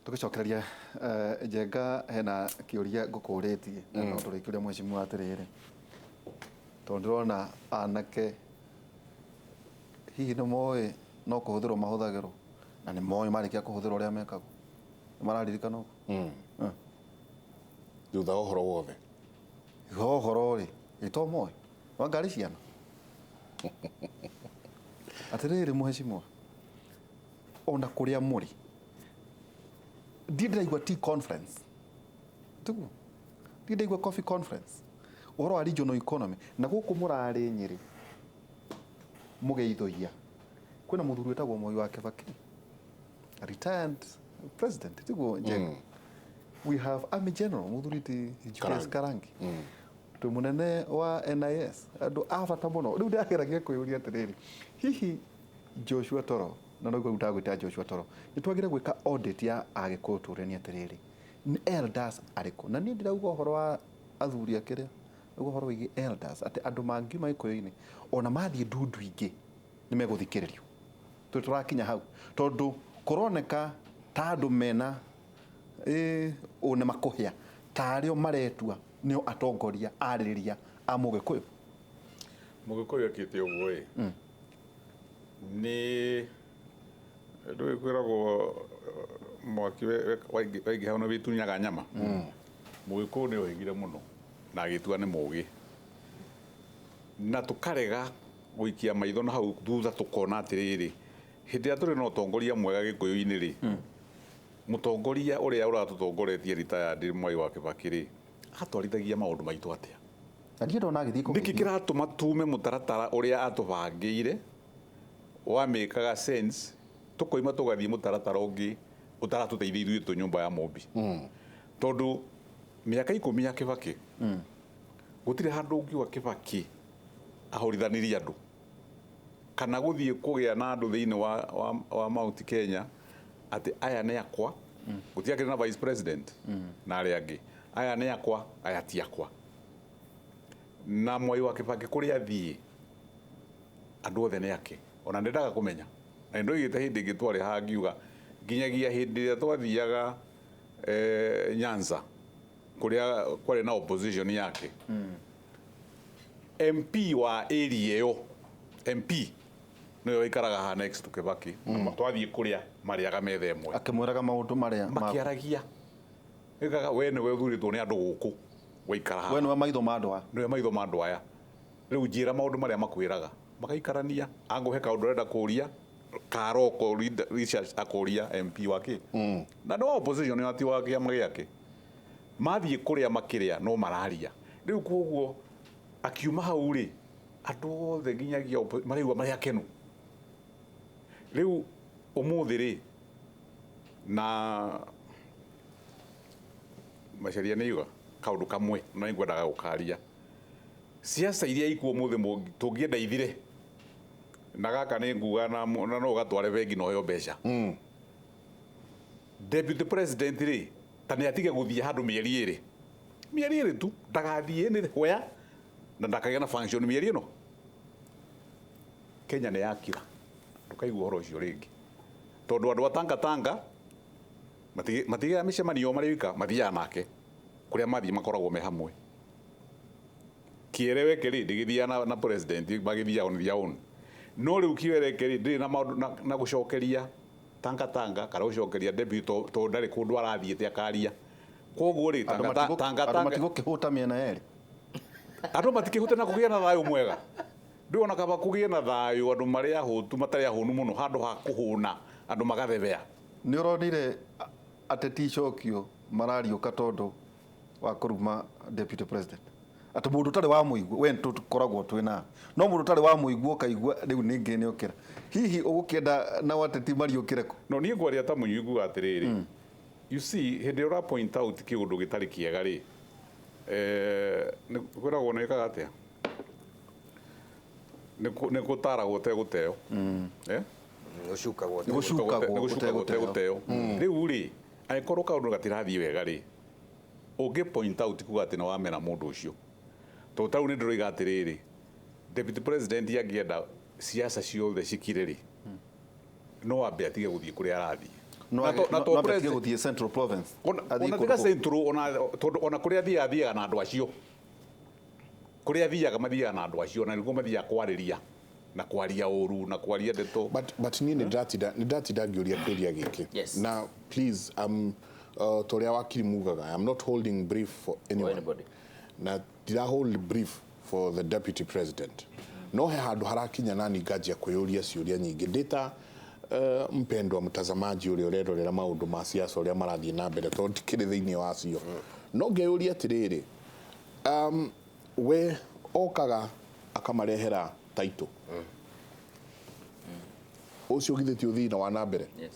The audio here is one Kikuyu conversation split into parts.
Tũgĩcokereria, Njenga, hena kĩũria ngũkũrĩtie na no tũrĩkĩũria mheshimiwa atĩrĩrĩ, tondũ ndĩrona anake hihi nĩ moĩ no kũhũthĩrwo mahũthagĩrwo, na nĩ moĩ marĩkia kũhũthĩrwo ũrĩa mekagwo? Nĩ mararirikana ũguo? Thutha wa ũhoro wothe. Thutha wa ũhoro rĩ, ĩ to moĩ wanga arĩ ciana? Atĩrĩrĩ mheshimiwa, ona kũrĩa mũrĩ ndiĩ ndĩraigua tea conference, tiguo? Ndiĩ ndaigua coffee conference ũhoro wa regional economy, na gũkũ mũrarĩ Nyĩrĩ mũgeithoia kwĩna mũthuri wĩtagwo Moi wa Kibaki, retired president, tiguo, Njenga? We have army general mũthuri ti Julius Karangi, twĩ mũnene wa NIS, andũ a bata mũno. Rĩu ndĩrageragia kwĩyũria atĩrĩrĩ, hihi Joshua Toro, na noguo rĩu ndagwĩta Joshua Toro, nĩ twagĩrĩire gwĩka audit ya Agĩkũyũ tũrenie atĩrĩrĩ, nĩ elders arĩkũ? Na niĩ ndirauga ũhoro wa athuri a kĩrĩa, ndĩrauga ũhoro wĩgiĩ elders, atĩ andũ mangiuma Gĩkũyũ-inĩ ona mathiĩ ndundu ingĩ nĩ megũthikĩrĩrio. Tũrĩ tũrakinya hau, tondũ kũroneka ta andũ mena ũũ nĩ makũhĩa tarĩo maretua nĩo atongoria arĩrĩria a Mũgĩkũyũ. Mũgĩkũyũ ekĩte ũguo ĩ, nĩ ndũĩ kwĩragwo mwaki waingĩha nĩ wĩtunyaga nyama. Mũgĩkũyũ nĩ oigire mũno na agĩtua nĩ mũgĩ, na tũkarega gũikia maitho na hau thutha tũkona atĩrĩrĩ, hĩndĩ ĩrĩa tũrĩ na ũtongoria mwega Gĩkũyũ-inĩ rĩ, mũtongoria ũrĩa ũratũtongoretie retired Mwai wa Kibaki rĩ, atwarithagia maũndũ maitũ atĩa? Na ndirĩ ndona agĩthiĩ Nĩkĩ kũgeithio. kĩratũma tume mũtaratara ũrĩa atũbangĩire wamĩkaga sense, tũkoima tũgathiĩ mũtaratara ũngĩ ũtaratũteithia ithuĩ twĩ nyũmba ya Mũmbi? Tondũ mĩaka 10 ya Kibaki, gũtirĩ handũ ũngiuga Kibaki ahũrithanirie andũ kana gũthiĩ kũgĩa na andũ thĩinĩ wa Mount Kenya atĩ aya nĩ akwa. Gũtiakĩrĩ na vice president na arĩa angĩ, aya nĩ akwa, aya ti akwa. Na Mwai wa Kibaki kũrĩa athiĩ andũ othe nĩ ake, ona ndendaga kũmenya. Na nĩ ndoigĩte hĩndĩ ĩngĩ twarĩ haha ngiuga nginyagia hĩndĩ ĩrĩa twathiaga Nyanza kũrĩa kwarĩ na opposition yake, MP wa area ĩyo, MP nĩwe waikaraga haha next to Kibaki, twathiĩ kũrĩa marĩaga metha ĩmwe. Akĩmwĩraga maũndũ marĩa makĩaragia. Ĩkaga we nĩwe ũthurĩtwo nĩ andũ gũkũ waikara haha. We nĩwe maitho ma andũ aya. Nĩwe maitho ma andũ aya. Rĩu njĩra maũndũ marĩa makwĩraga. Magaikarania, angũhe kaũndũ arenda kũria, karoko research akũria MP wa kĩ. Na nĩ wa opposition na ti wa kĩama gĩake. Mathiĩ kũrĩa makĩrĩa no mararia. Rĩu koguo akiuma hau rĩ, andũ othe nginyagia maraigua marĩ akenu. Rĩu ũmũthĩ rĩ, na Macharia nĩ aiga kaũndũ kamwe na nĩngwendaga gũkaria. Siasa iria ikuo ũmũthĩ tũngĩenda ithire, na gaka nĩ nguga na no ũgatware bengi na ũheo mbeca. Deputy president rĩ, ta nĩ atige gũthiĩ handũ mĩeri 2. Mĩeri 2 tu, ndagathiĩ nĩ where na ndakagĩa na function mĩeri ĩno. Kenya nĩ yakira, ndũkaigua ũhoro ũcio rĩngĩ. Tondũ andũ a Tanga Tanga matigĩaga mĩcemanio marĩ oika, mathiaga nake kũrĩa mathiĩ makoragwo me hamwe. Kĩeleweke rĩ, ndĩgĩthiaga na president, magĩthiaga on their own. No rĩu kĩeleweke rĩ, ndĩrĩ na maũndũ na gũcokeria Tanga Tanga kana gũcokeria deputy tondũ ndarĩ kũndũ arathiĩte akaria. Koguo rĩ, Andũ Tanga Tanga andũ Tanga matigũkĩhũta mĩena yerĩ. Andũ matikĩhũte na kũgĩa na thayũ mwega. Ndũĩ kaba kũgĩe na thayũ andũ marĩ ahũtu matarĩ ahũnu mũno handũ ha kũhũna andũ magathebea. Nĩ ũronire ateti icokio marariũka tondũ wa kũruma deputy president? Atĩ mũndũ ũtarĩ wa mũigua, we tũkoragwo twĩ nawe, no mũndũ ũtarĩ wa mũigua ũkaigua rĩu ningĩ nĩ okĩra. Hihi ũgũkĩenda nao ateti mariũkĩre kũ? No niĩ ngwaria ta mũnyui nguga atĩrĩrĩ, you see, hĩndĩ ĩrĩa ũra point out kĩũndũ gĩtarĩ kĩega rĩ, nĩ kwĩragwo nĩ wĩkaga atĩa? Nĩ gũtaragwo ũtegũteo. Eh? Gũcukagwo. Nĩ gũcukagwo. Nĩ gũcukagwo ũtegũteo. Ũtegũteo. Rĩu rĩ, angĩkorwo kaũndũ gatirathiĩ wega rĩ, ũngĩ point out kuga atĩ nĩ wamena mũndũ ũcio. Tondũ ta rĩu nĩ ndĩroiga atĩrĩrĩ, deputy president angĩenda siasa ciothe cikire rĩ, no ambe atige gũthiĩ kũrĩa arathiĩ. No Na to- na to no president- gũthiĩ Central Province. Ona Athiĩ ona kũndũ tiga kũu. Central, ona tondũ ona kũrĩa athiaga, athiaga na andũ acio. Kũrĩa athiaga, mathiaga na andũ acio, na nĩguo mathiaga kwarĩria na kwaria ũru na kwaria ndeto. But niĩ nĩ ndatinda ngĩũria kĩũria gĩkĩ. Yes. Na please, ta ũrĩa wakiri mugaga, I'm not holding brief for anyone. Anybody. Na ndira hold brief for the deputy president, no he handũ harakinya nani nganjia kwĩyũria ciũria nyingĩ ndĩ ta mpendwa mtazamaji ũrĩa ũrerorera maũndũ ma siasa ũrĩa marathiĩ na mbere, tondũ ndikĩrĩ thĩinĩ wacio, no ngeyũria atĩrĩrĩ, we okaga akamarehera taito ũcio, githĩ ti ũthii na wa na mbere? Yes.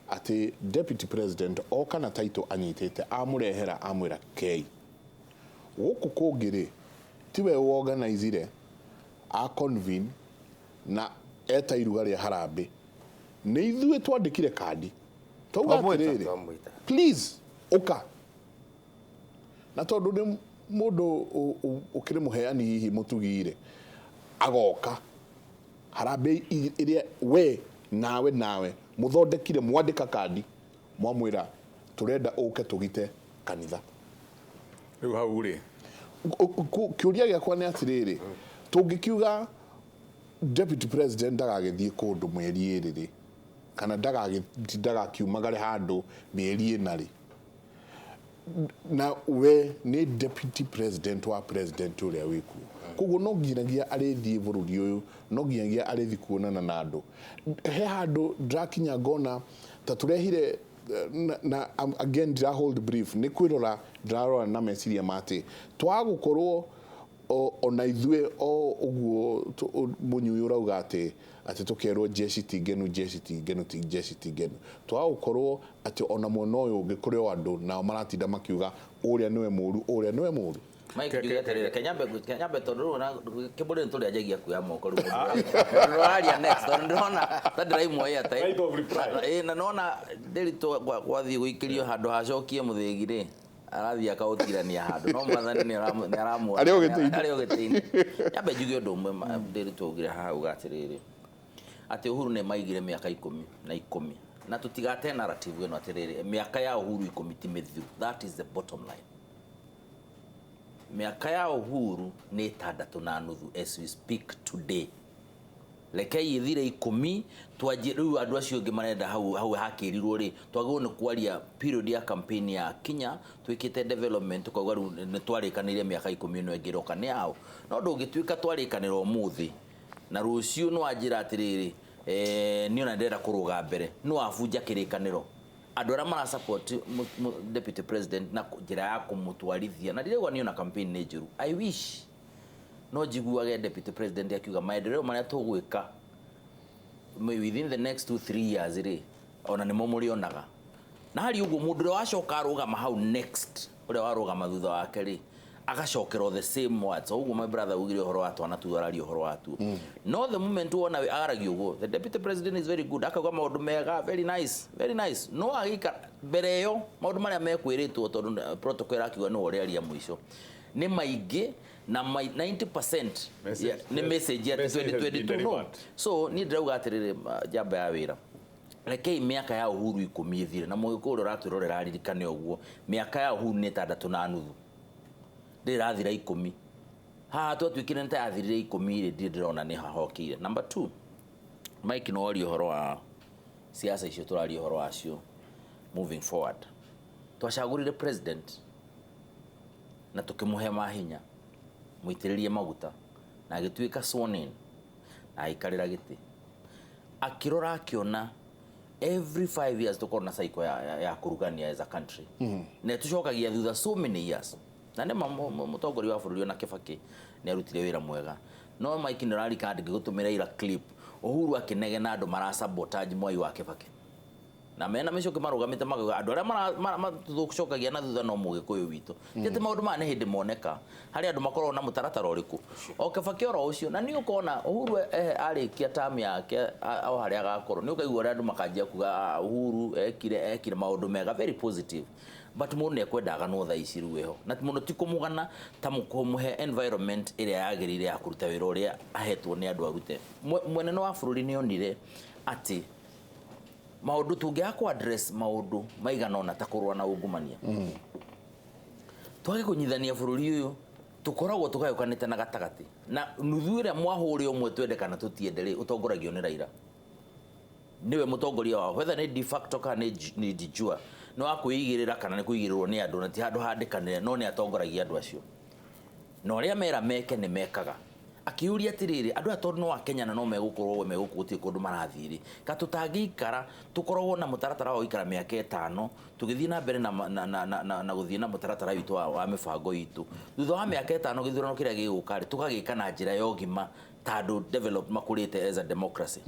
Atĩ deputy president oka na taito anyitĩte, amũrehera, amwĩra kei gũkũ kũngĩ rĩ, tiwe organizire a convene na eta iruga rĩa harambĩ, nĩ ithuĩ twandĩkire kandi twauga Twamwĩta. atĩrĩrĩ, Twamwĩta. "Please ũka." Na tondũ nĩ mũndũ ũkĩrĩ mũheani, hihi mũtugi-rĩ, agoka harambĩ ĩrĩa we nawe mũthondekire, mwandĩka kandi, mwamwĩra tũrenda ũke tũgite kanitha. Rĩu hau rĩ, Kĩũria gĩakwa nĩ atĩrĩrĩ, tũngĩkiuga deputy president ndagagĩthiĩ kũndũ mĩeri 2 rĩ, kana ndagakiumagare handũ mĩeri 4 rĩ, na we nĩ deputy president wa president ũrĩa wĩkuo, koguo no nginyagia arĩthiĩ bũrũri ũyũ, no nginyagia arĩthiĩ kuonana na andũ. He handũ ndĩrakinya ngona ta tũrehire na again ndira hold brief, nĩ kwĩrora ndĩrarora na meciria ma atĩ twagũkorwo ona ithuĩ o ũguo mũnyui ũrauga atĩ tũkerwo jeshi ti ngenu, jeshi ti ngenu, ti jeshi ti ngenu, twagũkorwo atĩ ona mwena ũyũ ũngĩ kũrĩ o andũ nao maratinda makiuga ũrĩa nĩwe mũru, ũrĩa nĩwe mũru. Mike, njuge atĩrĩrĩ, kenyambe tondũ rĩu ona kĩmbũrĩ nĩ tũrĩa njagia kuoya moko rĩu mũndũ ũraria next, tondũ ndĩrona ta ndĩraimwo airtime. Right of reply. Na nona ndĩritũ gwathiĩ gũikĩrio handũ hacokie mũthĩgi rĩ, arathiĩ akaũtirania handũ, no mwathani nĩ aramuona. Arĩ o gĩtĩ-inĩ. Arĩ o gĩtĩ-inĩ. Nyambe njuge ũndũ ũmwe, ndĩritũ augire haha, uga atĩrĩrĩ, atĩ Uhuru nĩ maigire mĩaka 10 na 10, na tũtigate narrative ĩno atĩrĩrĩ, mĩaka ya Uhuru 10 ti mĩthiru. That is the bottom line. Mĩaka ya Uhuru nĩ 6.5 as we speak today. Rekei ĩthire 10, twanjie rĩu. Andũ acio angĩ marenda hau hau hakĩrirwo rĩ, twagĩrĩirwo nĩ kwaria period ya campaign ya kinya twĩkĩte development, tũkauga rĩu nĩ twarĩkanĩire mĩaka 10 ĩno ĩngĩ ĩroka nĩ yao. No ndũngĩtuĩka twarĩkanĩra ũmũthĩ na rũciũ nĩ wanjĩra atĩrĩrĩ, niĩ ona ndĩrenda kũrũga mbere, nĩ wabunja kĩrĩkanĩro. Andũ arĩa mara support deputy president na njĩra ya kũmũtwarithia, na ndirauga niĩ ona campaign nĩ njũru. I wish no njiguage deputy president akiuga maendeleo marĩa tũgwĩka within the next 2-3 years rĩ, ona nĩmo mũrĩonaga. Na hari ũguo mũndũ ũrĩa wacoka arũgama hau next, ũrĩa warũgama thutha wake rĩ, agacokerwo the same words. O ũguo my brother ugire ũhoro wa twana tu, araria ũhoro wa tuo, no the moment wona we aragia ũguo, the deputy president is very good, akauga maũndũ mega, very nice, very nice, no agĩikara mbere ĩyo maũndũ marĩa mekwĩrĩtwo, tondũ protocol ĩrakiuga nĩwe ũrĩaria mũico, nĩ maingĩ na 90% Message- nĩ message ya message has been 2022, no. delivered. So niĩ ndĩrauga atĩrĩrĩ, njamba ya wĩra, rekei mĩaka ya Uhuru 10 ĩthire, na mũgĩkũyũ ũrĩa ũratwĩrorera aririkane ũguo, mĩaka ya Uhuru nĩ 6.5, ndĩrathira 10. Haha twatuĩkire nĩ ta yathirire 10 rĩ, ndirĩ ndĩrona nĩ hahokire. Number two, Mike, no waria ũhoro wa siasa icio tũraria ũhoro wacio moving forward. Twacagũrire president na tũkĩmũhe mahinya mũitĩrĩrie maguta, na agĩtuĩka sworn in na agĩikarĩra gĩtĩ, akĩrora akĩona every 5 years tũkorwo na cycle ya kũrugania as a country, na tũcokagia thutha so many years. Na nĩma mũtongoria wa bũrũri ona Kĩbakĩ nĩ arutire wĩra mwega, no Mike, nĩ ũrarikana ndingĩgũtũmĩra ira clip, Uhuru akĩnegena andũ mara sabotage Mwai wa Kĩbakĩ, na mena mĩcoki marũgamĩte makauga andũ arĩa matũcokagia na thutha no mũgĩkũyũ witũ. Ti atĩ maũndũ maya nĩ hĩndĩ moneka harĩ andũ makoragwo na mũtaratara ũrĩkũ o Kĩbakĩ oro ũcio, na nĩ ũkona Uhuru arĩkia term yake, o harĩa agakorwo nĩ ũkaigua ũrĩa andũ makanjia kuga, "Ah, Uhuru ekire maũndũ mega," very positive, but mũndũ nĩ ekwendaga no thaa ici rĩu ĩho na mũno ti kũmũgana ta kũmũhe environment ĩrĩa yagĩrĩire ya kũruta wĩra ũrĩa ahetwo nĩ andũ arute. Mwenene wa bũrũri nĩ onire atĩ Maũndũ tũngĩaga kũ address maũndũ maigana ũna ta kũrũa na ungumania, twage kũnyithania bũrũri ũyũ, tũkoragwo tũgayũkanĩte na gatagatĩ, na nuthu ĩrĩa mwahũre ũmwe twende kana tũtiende rĩ, ũtongoragio nĩ Raila, nĩwe mũtongoria wao, whether nĩ de facto kana nĩ de jure, nĩ wa kwĩigĩrĩra kana nĩ kũigĩrĩrwo nĩ andũ, na ti handũ handĩkanĩre, no nĩ atongoragia andũ acio, na ũrĩa mera meke nĩ mekaga. Akiuria atiriri, andũ aya tondũ no a Kenya na no megũkorwo megũkũ, gũtirĩ kũndũ marathiĩ rĩ, ka tũtangĩikara tũkoragwo na mũtaratara wa gũikara mĩaka 5 tũgĩthiĩ na mbere na gũthiĩ na mũtaratara witũ wa mĩbango itũ, thutha wa mĩaka 5 gĩthurano kĩrĩa gĩgũka rĩ, tũgagĩka na njĩra ya ũgima ta andũ develop makũrĩte as a democracy.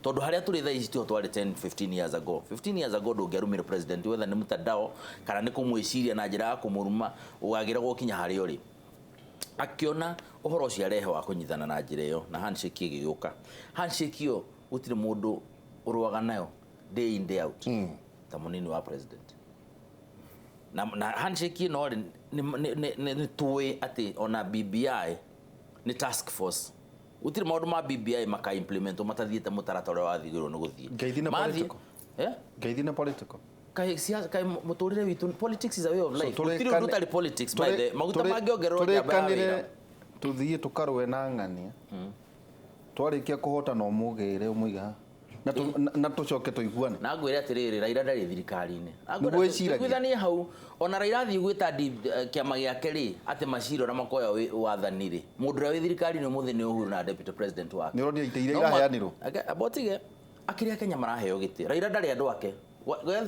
Tondũ harĩa tũrĩ thaa ici tiho twarĩ 10 15 years ago. 15 years ago ndũngĩarumire president, whether nĩ mtandao kana nĩ kũmwĩciria na njĩra ya kũmũruma, ũgagĩra gũkinya harĩa ũrĩ. Akiona ũhoro ũcio arehe wa kũnyitana na njĩra ĩyo, na handshake ĩgĩũka. Handshake ĩyo gũtirĩ mũndũ ũrũaga nayo day in day out ta mũnini wa president. Na handshake ĩno rĩ, nĩ tũĩ atĩ ona BBI nĩ task force, gũtirĩ maũndũ ma BBI maka implement matathiĩte mũtaratara ũrĩa wathigĩrwo nĩ gũthiĩ. Ngeithi na political. Eh? Ngeithi na political. Kaĩ kaĩ mũtũrĩre witũ, politics is a way of life. Gũtirĩ ũndũ ũtarĩ politics. By the maguta mangĩongererwo, njamba ya wĩra. Tũrĩkanĩre tũthiĩ tũkarũe na ng'ania, twarĩkia kũhota no mũgĩre ũmũiga na tũcoke tũiguane. Na ngwĩre atĩrĩrĩ, Raila ndarĩ thirikari-inĩ. Nĩguo ĩciragia. Tuiguithanie hau, ona Raila athiĩ gwĩta kĩama gĩake rĩ, atĩ macira ũrĩa makoya wathani rĩ, mũndũ ũrĩa wĩ thirikari-inĩ ũmũthĩ nĩ Uhuru na deputy president wake. Nĩ ũronire itĩ iria No iraheanirwo. Amba ũtige, akĩrĩa Kenya maraheo gĩtĩ, Raila ndarĩ andũ ake.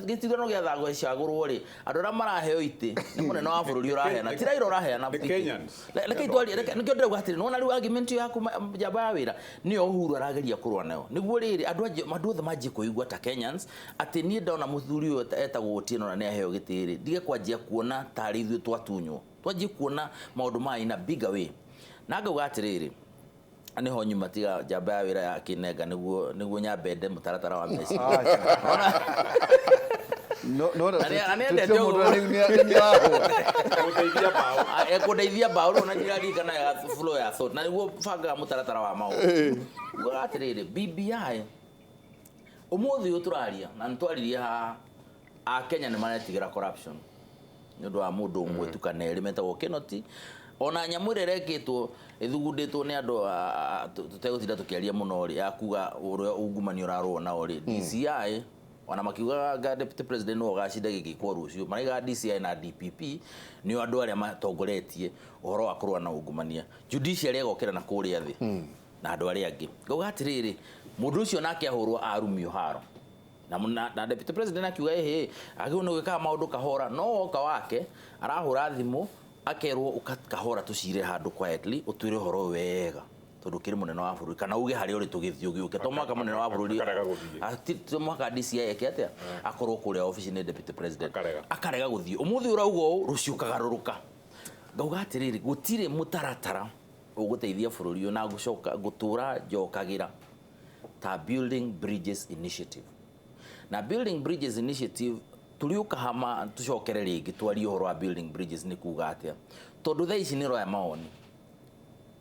Gĩthurano gĩathagwo gĩcagũrwo rĩ, andũ arĩa maraheo itĩ nĩ mũnene wa bũrũri ũraheana, ti Raila ũraheana The itĩ. Kenyans. Reke itwarie, nĩkĩo ndĩrauga atĩrĩ, nĩwona rĩu argument ĩyo yaku njamba ya wĩra nĩyo Uhuru arageria kũrũa nayo, nĩguo rĩrĩ andũ andũ othe manjie kũigua ta Kenyans atĩ niĩ ndona mũthuri ũyũ etagwo Otieno na nĩ aheo gĩtĩ rĩ, ndige kwanjia kuona tarĩ ithuĩ twatunywo, twanjie kuona maũndũ maya in a bigger way. Na ngauga atĩrĩrĩ, niho nyuma tiga njamba ya wĩra ya kĩnenga nĩguo nyambe mũtaratara wa meciria. No no. Na nĩ endete Tũtio mũndũ ũguo. ũrĩa nĩ arahũra. Gũteithia mbaũ. Ekũndeithia mbaũ rĩu, na ndirarikana ya flow ya thought, na nĩguo bangaga mũtaratara wa maũndũ. Ugaga atĩrĩrĩ, BBI ũmũthĩ ũyũ tũraria na nĩ twaririe haha, Akenya nĩ maretigĩra corruption nĩ ũndũ wa mũndũ ũmwe tu kana erĩ metagwo Kinoti, ona nyamũ ĩrĩa ĩrekĩtwo ĩthugundĩtwo nĩ andũ tũtegũtinda tũkĩaria mũno rĩ, ya kuga ũrĩa ungumania ũrarũo nao rĩ, DCI ona makiugaga nga deputy president nĩwe ũgacinda gĩgĩkwo rũciũ, maraigaga DCI na DPP nĩo andũ arĩa matongoretie ũhoro wa kũrũa na ungumania, judiciary ĩgokĩra na kũrĩa thĩ na andũ arĩa angĩ. Ngauga atĩrĩrĩ, mũndũ ũcio nake ahũrwo arumio haro na deputy president akiuga ĩhĩ agĩrĩirwo nĩ gwĩkaga maũndũ kahora, no woka wake arahũra thimũ akerwo ũka kahora tũcire handũ quietly, ũtwĩre ũhoro ũyũ wega tondũ ũkĩrĩ mũnene wa bũrũri, kana uge harĩa ũrĩ tũgĩthiĩ ũgĩũke, to mũhaka mũnene wa bũrũri Akarega gũthiĩ. Ti mũhaka DCI eke atĩa, akorwo kũrĩa obici-inĩ deputy president. Akarega. Akarega gũthiĩ. Ũmũthĩ ũrauga ũũ, rũciũ ũkagarũrũka. Ngauga atĩrĩrĩ, gũtirĩ mũtaratara ũgũteithia bũrũri ũyũ, na ngũcoka ngũtũra njokagĩra ta Building Bridges Initiative. Na Building Bridges Initiative tũrĩũka hama tũcokere rĩngĩ twarie ũhoro wa Building Bridges nĩ kuga atĩa, tondũ thaa ici nĩ roya mawoni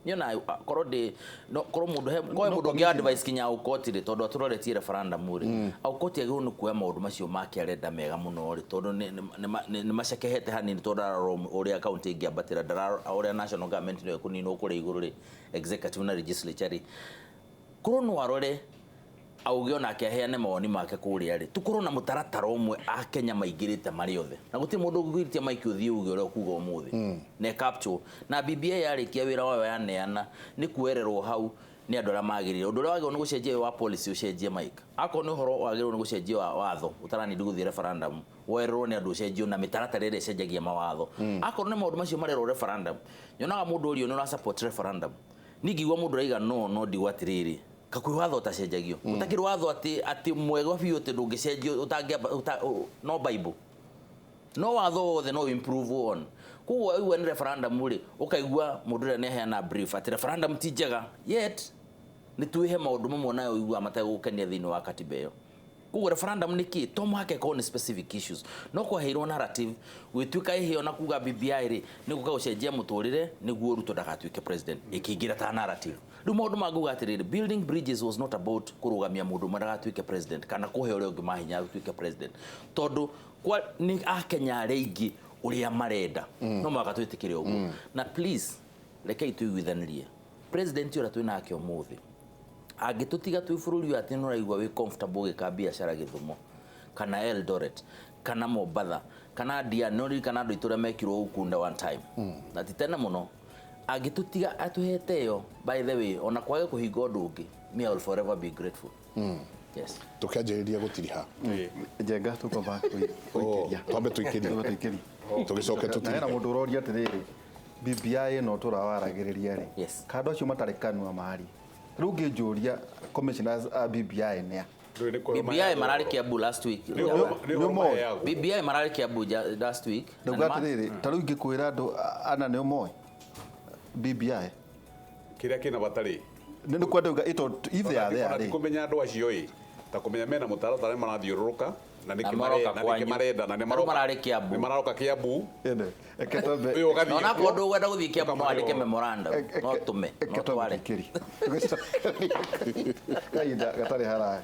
niona korwo ndĩ no korwo mũndũ he korwo mũndũ ũngĩ advice kinya Aukot rĩ, tondũ atũroretie referendum rĩ, Aukot agĩrĩirwo nĩ kuoya maũndũ macio make arenda mega mũno rĩ, tondũ nĩ macekehete hanini, tondũ ndararora ũrĩa kaunti ĩngĩambatĩra, ndararora ũrĩa national government nĩyo ĩkũninwo kũrĩa igũrũ rĩ, executive na legislature rĩ, korwo no arore auge onake aheane mawoni make kũrĩa rĩ, tũkorwo na mũtaratara ũmwe Akenya maingĩrĩte marĩ othe, na gũtirĩ mũndũ ũngĩgwĩtia maiki ũthiĩ uge ũrĩa ũkuga ũmũthĩ na ĩcapture na BBI yarĩkia wĩra wayo yaneana nĩ kuoererwo hau nĩ andũ arĩa magĩrĩire. Ũndũ ũrĩa wagĩrĩirwo nĩ gũcenjia wĩ wa policy ũcenjie Mike, akorwo nĩ ũhoro wagĩrĩirwo nĩ gũcenjia wa watho ũtaranindi gũthiĩ referendum, woererwo nĩ andũ ũcenjio na mĩtaratara ĩrĩa ĩcenjagia mawatho. Akorwo nĩ maũndũ macio marerwo referendum, nyonaga mũndũ ũrio nĩ ũra support referendum, ningĩigua mũndũ araiga no ndigwo atĩrĩrĩ, kakwĩ watho ũtacenjagio, ũtakĩrĩ watho atĩ mwega biũ atĩ ndũngĩcenjio ũtangĩamba no Bible no watho wothe no improve on. Koguo waigua nĩ referendum rĩ, ũkaigua mũndũ ũrĩa nĩ aheana brief atĩ referendum ti njega, yet nĩ twĩhe maũndũ mamwe nayo ũiguaga mategũgũkenia thĩinĩ wa katiba ĩyo. Koguo referendum nĩ kĩ? To mũhaka ĩkorwo nĩ specific issues, no kwaheirwo narrative gwĩtuĩka ĩhĩ ona kuga BBI rĩ nĩ gũka gũcenjia mũtũrĩre nĩguo Ruto ndagatuĩke president, ĩkĩingĩra ta narrative. Rĩu maũndũ mangĩuga atĩrĩrĩ, building bridges was not about kũrũgamia mũndũ ũmwe ndagatuĩke president kana kũhe ũrĩa ũngĩ mahinya atuĩke president, tondũ kwa nĩ akenya arĩa aingĩ ũrĩa marenda no mũhaka twĩtĩkĩre ũguo. Na please, rekei tũiguithanĩrie, president ũrĩa twĩ nake ũmũthĩ angĩtũtiga twĩ bũrũri ũyũ atĩ nĩũraigua wĩ comfortable ũgĩka biacara Gĩthumo kana Eldoret kana Mombatha kana Diani, no ririkana andũ aitũ ũrĩa mekirwo Ukunda one time na ti tene mũno, angĩtũtiga atũhete ĩyo, by the way, ona kwage kũhinga ũndũ ũngĩ, me, I will forever be grateful. Yes. Tũkĩanjĩrĩria gũtiriha. Njenga, tũkwamba kũikĩria. Twambe tũikĩrie. Twambe tũikĩrie. Tũgĩcoke Na hena tũtirihe. mũndũ ũroria atĩrĩrĩ, BBI ĩno tũrawaragĩrĩria rĩ, Yes. ka andũ acio matarĩ kanua mari rĩu ngĩnjũria, commissioners a BBI nĩa? BBI mararĩ Kiambu last week. Nĩ ũmoĩ? BBI mararĩ Kiambu last week. Na Ndauga atĩrĩrĩ, ta rĩu ingĩkwĩra andũ ana nĩ ũmoĩ BBI? Kĩrĩa kĩna bata rĩ, nĩ kwenda uga ito if they are there ti rĩ. Kũmenya andũ acio ĩ, ta kũmenya mena mũtaratara, nĩ marathiũrũrũka na Na nĩkĩ maroka na nĩkĩ kwanyu. marenda na nĩ Rĩu maroka mararĩ Kiambu. Nĩ maroka Kiambu. Ende, reke twambe. Ũyũ ũgathiĩ Na onakorwo kuo, ndũgwenda gũthiĩ Kiambu, no ũkamahe wandĩke ũhoro. memorandum, no tũme, Reke no twambe tware. tũikĩrie kahinda gatarĩ haraya.